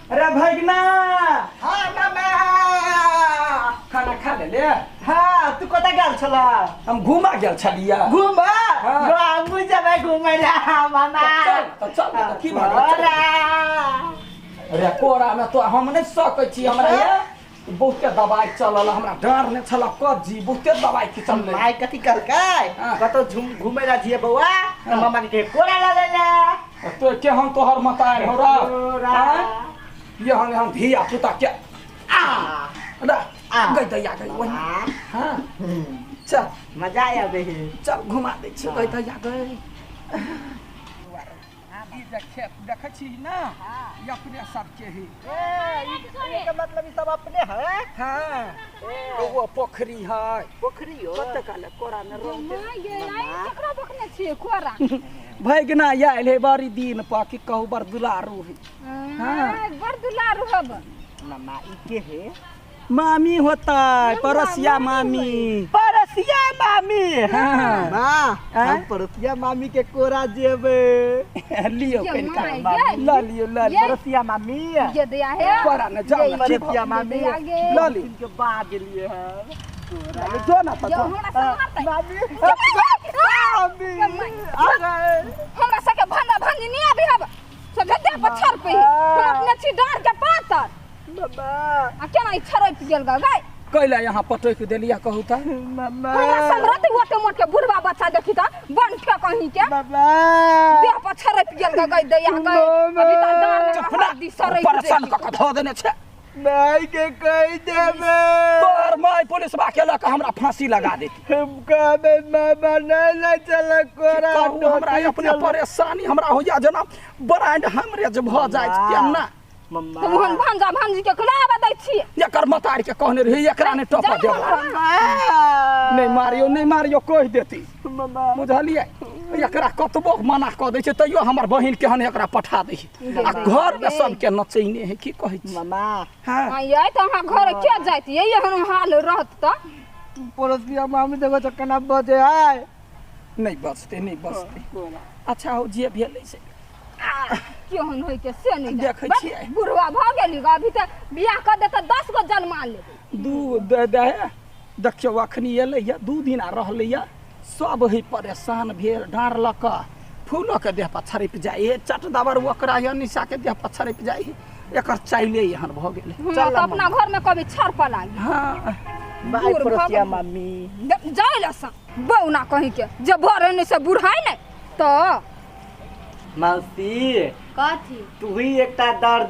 अरे भगना। हाँ मामा। खाना खा ले ले। हाँ, तू कतऽ गेल छला? हम घुमा गेल छलिया। घुमा? हाँ। गो हमहूँ जेबै घुमै लए मामा। चल तऽ चल तऽ की भऽ गेल, चल। कोरा। अरे कोरा में तो हम नहीं सकै छी, हमरा ये बहुते दवाई चलल, हमरा डर नहि छल कज्जी, बहुते दवाई खिचल। माय कथी कहलकै? हाँ। कतौ घुमै लए जियै बौआ, तऽ हाँ। मामा के कोरा लऽ ले ले। तो केहन तोहर मतार हो रा? कोरा। आँय? ये हम हम धिया पुता के आ रा आ। गई दैया गई वही। आ। हाँ चल। मजा आबै है। चल घुमा दै छी। गई दैया गई, ई जे खेत देखै छी ने, ई अपने सबके ही। ए, के मतलब ई सब अपने है? हाँ, एगो पोखरी है। पोखरी हो? कते काले कोरा में रहते। माय गे, आइ केकरा बकने छियै कोरा? भैगना आयल है बड़ी दिन पर, की कहू, बड़ दुलारू है। हाँ। बड़ दुलारू हब। मामा, ई के है? मामी होता है, पड़ोसिया मामी। पड़ोसिया मामी? हाँ। माँ, आँय? हम पड़ोसिया मामी के कोरा जेबे। लियो। ये कनिका माय गे। ल लियो, ल लियो। पड़ोसिया मामी। ये दया है। कोरा न जाओ न, की भऽ पड़ोसिया मामी। ये दया गे। ल ली। के बाद गेलिए हम। गेल? जो ना तऽ ये जो। हमरा सम्हारतै? मामी, मामी, मामी आ गए। हमरा सबके भंगा भंगी नहीं आबी हब, सोझे देह पर छरपी। हम अपने छी डाँर के पातर। मामा। आ केना ई छरपि गेल गा गाय? कैला यहाँ पटकि देलियै कहू तऽ? मामा, हमरा संग रहतै ओटे मोट के बुढ़वा बच्चा, देखी तऽ बन ठे कहीं के। मामा, देह पर छरपि गेल गा गाय, दैया गाय, अभी तऽ डाँर में चुप ना। हड्डी सरकि परेशान जेतै। कऽ कऽ धऽ देने छै। माय के कहि देबे। तोहर माय पुलिसबा के लऽ कऽ हमरा फांसी लगा देती। हम कहबे मामा नहीं ले चल कोरा। कहू, हमरा अपने परेशानी हमरा होइया जेना ब्रांड हमरे जे भऽ जाइ छै केना। मम्मा, तऽ ओहन भांजा भांजी के केना आबऽ दै छियै? एकर मतार के कहने रही, एकरा नहि टपऽ देबा। नहि मारियो, नहि मारियो, कहि देती। मम्मा, बुझलियै, एकरा कतबो मना कऽ दै छै तैयो हमर बहिन केहन एकरा पठा दै छै आ घरमे सबके नचैने है, की कहै छी। मम्मा। हँ। यै, तऽ अहाँ घर के जाइत यै, एहन हाल रहत तऽ? पड़ोसिया मामी देखो तो केना बजे है। नहि बचतै, नहि बचतै। अच्छा हो, जे भेलै से। केहन होइ के से नहि जानि। देखै बस, छियै। बुढ़वा भऽ गेली ग, अभी तऽ बियाह कऽ देतऽ 10 गो जन्मा लेबै। दू दे दे, देखियौ, अखनी एलैया, 2 दिन आ रहलैया, सब है परेशान भेल। डाँड़ लऽ कऽ फूलोके देह पर छड़पि जाइ है, चट दबर ओकरा या निशाके देह पर छड़पि जाइ है। एकर चाइले एहन भऽ गेलै। हमरा तऽ अपना घर में कभी छड़ लागी। हँ। बाय। बूढ़ भऽ पड़ोसिया गेल। मामी। जाय लसन बौना कहीं के जे भरे नहि से बुढ़ाइ नहि तऽ। मौसी। कथी? तू ही एकटा दर्द